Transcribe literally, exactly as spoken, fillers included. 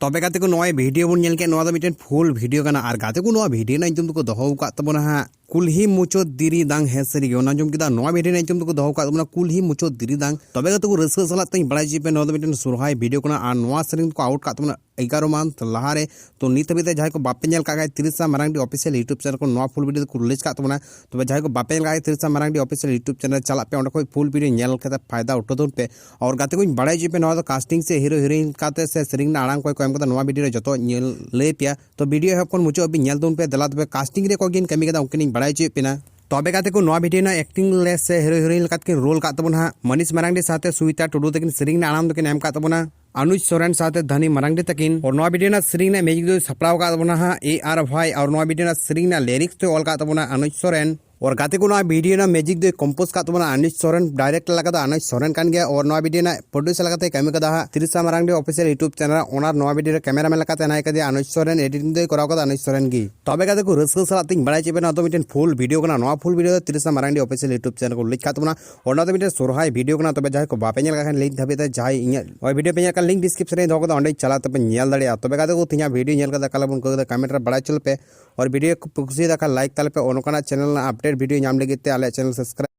ᱛᱚᱵᱮ ᱜᱟᱛᱮ ᱠᱚ, ᱱᱚᱜᱼᱚᱭ ᱵᱷᱤᱰᱤᱭᱳ ᱵᱚᱱ ᱧᱮᱞ ᱠᱮᱫ, ᱱᱚᱣᱟ ᱫᱚ ᱢᱤᱫᱴᱮᱱ ᱯᱷᱩᱞ ᱵᱷᱤᱰᱤᱭᱳ ᱠᱟᱱᱟ᱾ ᱟᱨ ᱜᱟᱛᱮ ᱠᱚ, ᱱᱚᱣᱟ ᱵᱷᱤᱰᱤᱭᱳ ᱨᱮᱱᱟᱜ ᱧᱩᱛᱩᱢ ᱫᱚᱠᱚ ᱫᱚᱦᱚ ᱟᱠᱟᱫ ᱛᱟᱵᱚᱱᱟ ᱦᱟᱸᱜ ᱠᱩᱞᱦᱤ ᱢᱩᱪᱟᱹᱫ ᱫᱤᱨᱤ ᱫᱟᱝ, ᱦᱮᱸ ᱥᱟᱹᱨᱤ ᱜᱮ, ᱚᱱᱟ ᱧᱩᱛᱩᱢ ᱠᱮᱫᱟ᱾ ᱱᱚᱣᱟ ᱵᱷᱤᱰᱤᱭᱳ ᱨᱮᱱᱟᱜ ᱧᱩᱛᱩᱢ ᱫᱚᱠᱚ ᱫᱚᱦᱚ ᱟᱠᱟᱫ ᱛᱟᱵᱚᱱᱟ ᱠᱩᱞᱦᱤ ᱢᱩᱪᱟᱹᱫ ᱫᱤᱨᱤ ᱫᱟᱝ᱾ ᱛᱚᱵᱮ ᱜᱟᱛᱮ ᱠᱚ, ᱨᱟᱹᱥᱠᱟᱹ ᱥᱟᱞᱟᱜ ᱛᱮᱧ ᱵᱟᱲᱟᱭ ᱦᱚᱪᱚᱭᱮᱫ ᱯᱮ, ᱱᱚᱣᱟ ᱫᱚ ᱢᱤᱫᱴᱮᱱ ᱥᱚᱨᱦᱟᱭ ᱵᱷᱤᱰᱤᱭᱳ ᱠᱟᱱᱟ᱾ ᱟᱨ ᱱᱚᱣᱟ ᱥᱮᱨᱮᱧ ᱫᱚᱠᱚ ᱟᱣᱩᱴ ᱠᱟᱜ ᱛᱟᱵᱚᱱᱟ ᱮᱜᱟᱨᱚ ᱢᱟᱱᱛᱷ ᱞᱟᱦᱟᱨᱮ᱾ ᱛᱚ ᱱᱤᱛ ᱦᱟᱹᱵᱤᱡ ᱛᱮ ᱡᱟᱦᱟᱸᱭ ᱠᱚ ᱵᱟᱯᱮ ᱧᱮᱞ ᱠᱟᱜ ᱠᱷᱟᱡ, ᱛᱤᱨᱤᱥᱟ ᱢᱟᱨᱟᱝᱰᱤ ᱚᱯᱷᱤᱥᱤᱭᱟᱞ ᱭᱩᱴᱩᱵᱽ ᱪᱮᱱᱮᱞ ᱠᱷᱚᱱ ᱱᱚᱣᱟ ᱯᱷᱩᱞ ᱵᱷᱤᱰᱤᱭᱳ ᱫᱚᱠᱚ ᱨᱤᱞᱤᱡᱽ ᱠᱟᱜ ᱛᱟᱵᱚᱱᱟ᱾ ᱛᱚᱵᱮ ᱡᱟᱦᱟᱸᱭ ᱠᱚ ᱵᱟᱯᱮ ᱧᱮᱞ ᱠᱟᱜ ᱠᱷᱟᱡ, ᱛᱤᱨᱤᱥᱟ ᱢᱟᱨᱟᱝᱰᱤ ᱚᱯᱷᱤᱥᱤᱭᱟᱞ ᱭᱩᱴᱩᱵᱽ ᱪᱮᱱᱮᱞ ᱪᱟᱞᱟᱜ ᱯᱮ, ᱚᱸᱰᱮ ᱠᱷᱚᱡ ᱯᱷᱩᱞ ᱵᱷᱤᱰᱤᱭᱳ ᱧᱮᱞ ᱠᱟᱛᱮ ᱯᱷᱟᱭᱫᱟ ᱩᱴᱷᱟᱹᱣ ᱛᱟᱵᱚᱱ ᱯᱮ᱾ ᱟᱨ ᱜᱟᱛᱮ ᱠᱚᱧ ᱵᱟᱲᱟᱭ ᱦᱚᱪᱚᱭᱮᱫ ᱯᱮ, ᱱᱚᱣᱟ ᱫᱚ ᱠᱟᱥᱴᱤᱝ ᱥᱮ ᱦᱤᱨᱳ ᱦᱤᱨᱳᱭᱤᱱ ᱠᱟᱛᱮ ᱥᱮ ᱥᱮᱨᱮᱧ ᱨᱮᱱᱟᱜ ᱟᱲᱟᱝ ᱚᱠᱚᱭ ᱠᱚ ᱮᱢ ᱠᱟᱫᱟ, ᱱᱚᱣᱟ ᱵᱷᱤᱰᱤᱭᱳ ᱨᱮ ᱡᱚᱛᱚ ᱧᱮᱞ ᱞᱟᱹᱭ ᱯᱮᱭᱟ᱾ ᱛᱚ ᱵᱷᱤᱰᱤᱭᱳ ᱮᱦᱚᱵ ᱠᱷᱚᱱ ᱢᱩᱪᱟᱹᱫ ᱦᱟᱹᱵᱤᱡ ᱧᱮᱞ ᱛᱟᱵᱚᱱ ᱯᱮ᱾ ᱫᱮᱞᱟ ᱛᱚᱵᱮ, ᱠᱟᱥᱴᱤᱝ ᱨᱮ ᱚᱠᱚᱭ ᱠᱤᱱ ᱠᱟᱹᱢᱤ ᱠᱟᱫᱟ, ᱩᱱᱠᱤᱱᱤᱧ ᱵᱟᱲᱟᱭ ᱦᱚᱪᱚᱭᱮᱫ ᱵᱮᱱᱟ᱾ ᱛᱚᱵᱮ ᱜᱟᱛᱮ ᱠᱚ, ᱱᱚᱣᱟ ᱵᱷᱤᱰᱤᱭᱳ ᱨᱮᱱᱟᱜ ᱮᱠᱴᱤᱝ ᱞᱮ ᱥᱮ ᱦᱤᱨᱳ ᱦᱤᱨᱳᱭᱤᱱ ᱞᱮᱠᱟᱛᱮ ᱠᱤᱱ ᱨᱳᱞ ᱠᱟᱜ ᱛᱟᱵᱚᱱᱟ ᱦᱟᱸᱜ ᱢᱟᱹᱱᱤᱥ ᱢᱟᱨᱟᱝᱰᱤ ᱥᱟᱶᱛᱮ ᱥᱩᱭᱤᱛᱟ ᱴᱩᱰᱩ ᱛᱟᱹᱠᱤᱱ᱾ ᱥᱮᱨᱮᱧ ᱨᱮᱱᱟᱜ ᱟᱲᱟᱝ ᱫᱚᱠᱤᱱ ᱮᱢ ᱠᱟᱜ ᱛᱟᱵᱚᱱᱟ ᱟᱱᱩᱡᱽ ᱥᱚᱨᱮᱱ ᱥᱟᱶᱛᱮ ᱫᱷᱟᱱᱤ ᱢᱟᱨᱟᱝᱰᱤ ᱛᱟᱹᱠᱤᱱ᱾ ᱟᱨ ᱱᱚᱣᱟ ᱵᱷᱤᱰᱤᱭᱳ ᱨᱮᱱᱟᱜ ᱥᱮᱨᱮᱧ ᱨᱮᱱᱟᱜ ᱢᱤᱭᱩᱡᱤᱠ ᱫᱚᱭ ᱥᱟᱯᱲᱟᱣ ᱠᱟᱜ ᱛᱟᱵᱚᱱᱟ ᱦᱟᱸᱜ ᱮ ᱟᱨ ᱵᱷᱟᱭ᱾ ᱟᱨ ᱱᱚᱣᱟ ᱵᱷᱤᱰᱤᱭᱳ ᱨᱮᱱᱟᱜ ᱥᱮᱨᱮᱧ ᱨᱮᱱᱟᱜ ᱞᱤᱨᱤᱠᱥ ᱫᱚᱭ ᱚᱞ ᱠᱟᱜ ᱛᱟᱵᱚᱱᱟ ᱟᱱᱩᱡᱽ ᱥᱚᱨᱮᱱ᱾ ᱟᱨ ᱜᱟᱛᱮ ᱠᱚ, ᱱᱚᱣᱟ ᱵᱷᱤᱰᱤᱭᱳ ᱨᱮᱱᱟᱜ ᱢᱤᱭᱩᱡᱤᱠ ᱫᱚᱭ ᱠᱚᱢᱯᱳᱡᱽ ᱠᱟᱜ ᱛᱟᱵᱚᱱᱟ ᱟᱱᱩᱡᱽ ᱥᱚᱨᱮᱱ, ᱰᱟᱭᱨᱮᱠᱴ ᱞᱮᱠᱟ ᱫᱚ ᱟᱱᱩᱡᱽ ᱥᱚᱨᱮᱱ ᱠᱟᱱ ᱜᱮᱭᱟ᱾ ᱟᱨ ᱱᱚᱣᱟ ᱵᱷᱤᱰᱤᱭᱳ ᱨᱮᱱᱟᱜ ᱯᱨᱚᱰᱭᱩᱥᱟᱨ ᱞᱮᱠᱟᱛᱮ ᱠᱟᱹᱢᱤ ᱠᱟᱫᱟ ᱦᱟᱸᱜ ᱛᱤᱨᱤᱥᱟ ᱢᱟᱨᱟᱝᱰᱤ ᱚᱯᱷᱤᱥᱤᱭᱟᱞ ᱭᱩᱴᱩᱵᱽ ᱪᱮᱱᱮᱞ, ᱚᱱᱟ ᱱᱚᱣᱟ ᱵᱷᱤᱰᱤᱭᱳ ᱨᱮ ᱠᱮᱢᱮᱨᱟᱢᱮᱱ ᱞᱮᱠᱟᱛᱮ ᱦᱮᱱᱟᱭ ᱠᱟᱫᱮᱭᱟ ᱟᱱᱩᱡᱽ ᱥᱚᱨᱮᱱ, ᱮᱰᱤᱴᱤᱝ ᱫᱚᱭ ᱠᱚᱨᱟᱣ ᱠᱟᱫᱟ ᱟᱱᱩᱡᱽ ᱥᱚᱨᱮᱱ ᱜᱮ᱾ ᱛᱚᱵᱮ ᱜᱟᱛᱮ ᱠᱚ, ᱨᱟᱹᱥᱠᱟᱹ ᱥᱟᱞᱟᱜ ᱛᱤᱧ ᱵᱟᱲᱟᱭ ᱦᱚᱪᱚᱭᱮᱫ ᱵᱮᱱᱟ, ᱱᱚᱣᱟ ᱫᱚ ᱢᱤᱫᱴᱮᱱ ᱯᱷᱩᱞ ᱵᱷᱤᱰᱤᱭᱳ ᱠᱟᱱᱟ᱾ ᱱᱚᱣᱟ ᱯᱷᱩᱞ ᱵᱷᱤᱰᱤᱭᱳ ᱫᱚ ᱛᱤᱨᱤᱥᱟ ᱢᱟᱨᱟᱝᱰᱤ ᱚᱯᱷᱤᱥᱤᱭᱟᱞ ᱭᱩᱴᱩᱵᱽ ᱪᱮᱱᱮᱞ ᱠᱚ ᱨᱤᱞᱤᱡᱽ ᱠᱟᱜ ᱛᱟᱵᱚᱱᱟ᱾ ᱚᱱᱟ ᱫᱚ ᱢᱤᱫᱴᱮᱱ ᱥᱚᱨᱦᱟᱭ ᱵᱷᱤᱰᱤᱭᱳ ᱠᱟᱱᱟ᱾ ᱛᱚᱵᱮ ᱡᱟᱦᱟᱸᱭ ᱠᱚ ᱵᱟᱯᱮ ᱧᱮᱞ ᱠᱟᱜ ᱠᱷᱟᱱ, ᱞᱤᱝᱠ ᱫᱷᱟᱹᱵᱤᱡ ᱛᱮ ᱡᱟᱦᱟᱸᱭ ᱤᱧᱟᱹᱜ ᱱᱚᱣᱟ ᱵᱷᱤᱰᱤᱭᱳ ᱯᱮ ᱧᱮᱞ ᱠᱟᱜ, ᱞᱤᱝᱠ ᱰᱤᱥᱠᱨᱤᱯᱥᱚᱱ ᱨᱮᱧ ᱫᱚᱦᱚ ᱠᱟᱫᱟ, ᱚᱸᱰᱮ ᱪᱟᱞᱟᱜ ᱛᱮᱯᱮ ᱧᱮᱞ ᱫᱟᱲᱮᱭᱟᱜᱼᱟ᱾ ᱛᱚᱵᱮ ᱜᱟᱛᱮ ᱠᱚ, ᱛᱮᱦᱮᱧᱟᱜ ᱵᱷᱤᱰᱤᱭᱳ ᱧᱮᱞ ᱠᱟᱛᱮ ᱚᱠᱟ ᱞᱮᱠᱟ ᱵᱚᱱ ᱟᱹᱭᱠᱟᱹᱣ ᱠᱮᱫᱟ, ᱠᱚᱢᱮᱱᱴ ᱨᱮ ᱵᱟᱲᱟᱭ ᱦᱚᱪᱚ ᱞᱮᱯᱮ᱾ ᱟᱨ ᱵᱷᱤᱰᱤᱭᱳ ᱠᱚ ᱯᱮ ᱠᱩᱥᱤᱭᱟᱫᱟ ᱠᱷᱟᱱ, ᱞᱟᱭᱤᱠ ᱛᱟᱞᱮ ᱯᱮ᱾ ᱟᱨ ᱱᱚᱝᱠᱟᱱᱟᱜ ᱪᱮᱱᱮᱞ ᱨᱮᱱᱟᱜ ᱟᱯᱰᱮᱴ ᱵᱷᱤᱰᱤᱭᱳ ᱧᱟᱢ ᱞᱟᱹᱜᱤᱫ ᱛᱮ ᱟᱞᱮᱭᱟᱜ ᱪᱮᱱᱮᱞ ᱥᱟᱵᱥᱠᱨᱟᱭᱤᱵ